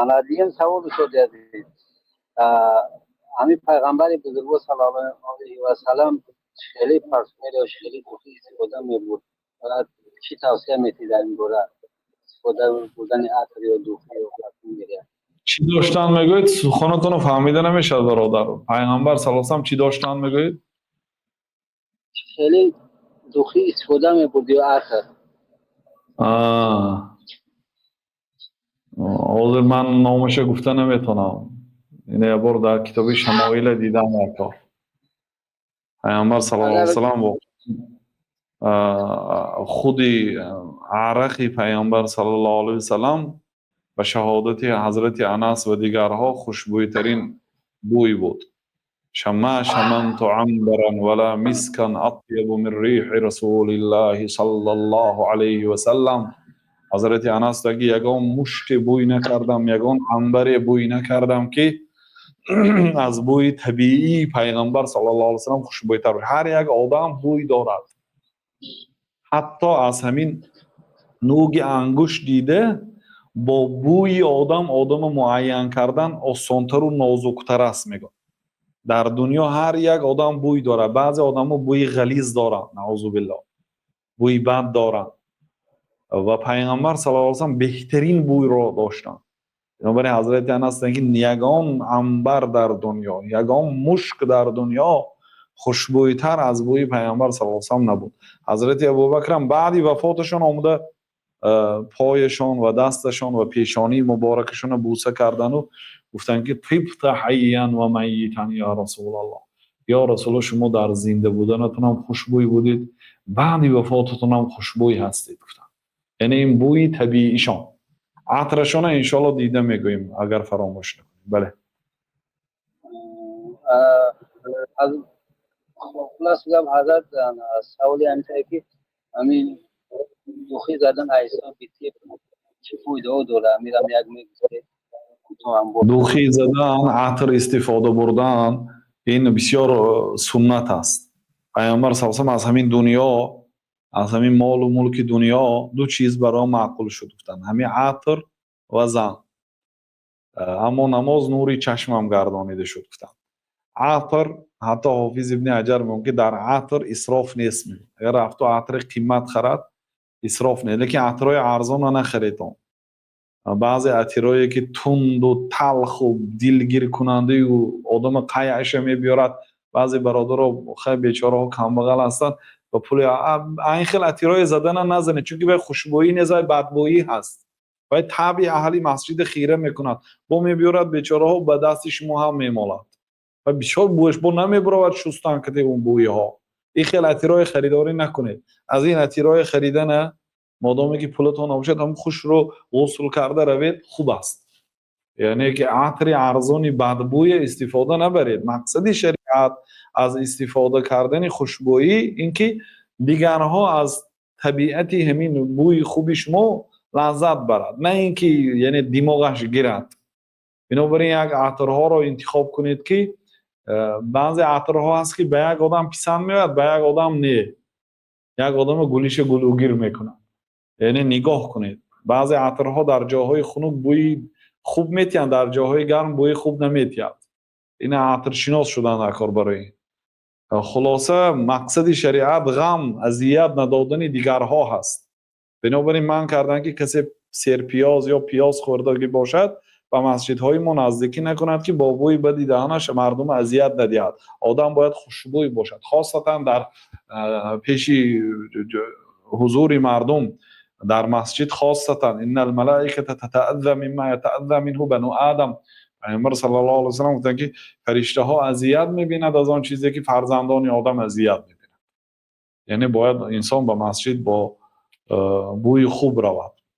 Ана дигар савол, устоди азиз, ҳамин пайғамбари бузургвор саллаллоҳу алайҳи васаллам хеле парфюмерия ё хеле духи истифода мебурд. Чӣ тавсия метиҳед дар ин бора, истифода бурдани атр ё духи ё парфюмерия? Чӣ доштан мегӯед? Суханатонро фаҳмида намешавад, бародар. Пайғамбар саллаллоҳу алайҳи васаллам чӣ доштан мегӯед? Хеле духи истифода мебурд ё атр. Ҳозир ман номаша гуфта наметавонам. Ина як бор дар китоби Шамоила дидам. Як кор Пайғамбар саллаллоҳу алайҳи васаллам, худи арақи Пайғамбар саллаллоҳу алайҳи васаллам ба шаҳодати ҳазрати Анас ва дигарҳо хушбӯйтарин бӯй буд. Ма шамамту амбаран вала мискан атябу мин рихи расулиллаҳи саллаллоҳу алайҳи васаллам. Ҳазрати Анас даги: ягон мушке бӯй накардам, ягон амбаре бӯй накардам, ки аз бӯи табиии Пайғамбар саллаллоҳу алайҳи васаллам хушбӯйтар. Ҳар як одам бӯй дорад, ҳатто аз ҳамин нӯги ангушт дида бо бӯи одам одамо муайян кардан осонтару нозуктар аст, мегӯяд. Дар дунё ҳар як одам бӯй дорад. Баъзе одамо бӯи ғализ доранд, наъузу биллоҳ, бӯи бад доранд, ва Пайғамбар саллаллоҳу алайҳи васаллам беҳтарин бӯйро доштанд. Бинобар ин ҳазрати Анас гуфтанд, ки ягон амбар дар дунё, ягон мушк дар дунё хушбӯйтар аз бӯи Пайғамбар саллаллоҳу алайҳи васаллам набуд. Ҳазрати Абубакрам баъди вафоташон омада, пояшон ва дасташон ва пешонии муборакашонро бӯса кардану гуфтанд, ки тибта ҳайян ва майитан, ё Расулаллоҳ, ё Расулаллоҳ, шумо дар зинда буданатонам хушбӯй будед, баъди вафотатонам хушбӯй ҳастед, гуфтанд. Яъне ин бӯи табиишон. Атрашона иншоалло дида мегӯем, агар фаромӯш накунем. Бале. Аз хулас гап, ҳазрат, саволи ҳамин, ки ҳамин духи задан ҳисоби тиб чӣ фоидаҳо дорад? Ҳамирам як мегуфтед. Духи задан, атр истифода бурдан ин бисёр суннат аст. Пайғамбар саллаллоҳу алайҳи васаллам аз ҳамин дунё, аз ҳамин молу мулки дунё ду чиз баро маъқул шуд, гуфтанд: ҳамин атр ва зан. Аммо намоз нури чашмам гардонида шуд, гуфтанд. Атр, ҳатто Ҳофиз Ибни Ҳаҷар мегӯяд, ки дар атр исроф нест. Агар рафту атри қимат харад, исроф нест, лекин атрҳои арзонро нахаред. Он баъзе атирҳое, ки тунду талху дилгиркунандаю одама қайъаша мебиёрад. Баъзе бародаро, хай, бечораҳо камбағал ҳастанд, ба пули айн хел атирҳое задана назанед, чунки вай хушбӯӣ нест, вай бадбӯӣ ҳаст, вай табъи аҳли масҷида хира мекунад, бо мебиёрад, бечораҳо ба дасти шумо ҳам мемолад ва бисёр бӯяш бо намебаровад шустан кади он бӯиҳо. Ин хел атирҳое харидорӣ накунед. Аз ин атирҳое харидана, модоме ки пулатон набошад, ҳам хушро ғусл карда равед, хуб аст. Яъне ки атри арзони бадбӯя истифода набаред. Мақсади шариат аз истифода кардани хушбӯӣ ин ки дигарҳо аз табиати ҳамин бӯи хуби шумо лаззат барад, на ин ки яъне димоғаш гирад. Бинобар ин як атрҳоро интихоб кунед, ки баъзе атрҳо ҳаст, ки ба як одам писанд меояд, ба як одам не, як одама гулиша гулугир мекунад. Яъне нигоҳ кунед, баъзе атрҳо дар ҷойҳои хунук бӯи хуб метиҳанд, дар ҷойҳои гарм бӯи хуб наметиҳад. Ина атршинос шудан дар кор. Барои ин, хулоса, мақсади шариат ғам азият надодани дигарҳо ҳаст. Бинобар ин манъ карданд, ки касе серпиёз ё пиёз хӯрдагӣ бошад, ба масҷидҳои мо наздикӣ накунад, ки бо бӯи бади даҳанаш мардумро азият надиҳад. Одам бояд хушбӯй бошад, хосатан дар пеши ҳузури мардум, дар масҷид хосатан. Иннал малаиката татаазза мимма ятаазза минҳу бану Одам. Пайғамбар саллаллоҳу алайҳи васаллам гуфтанд, ки фариштаҳо азият мебинад аз он чизе, ки фарзандони одам азият мебинад. Яъне бояд инсон ба масҷид бо бӯи хуб равад.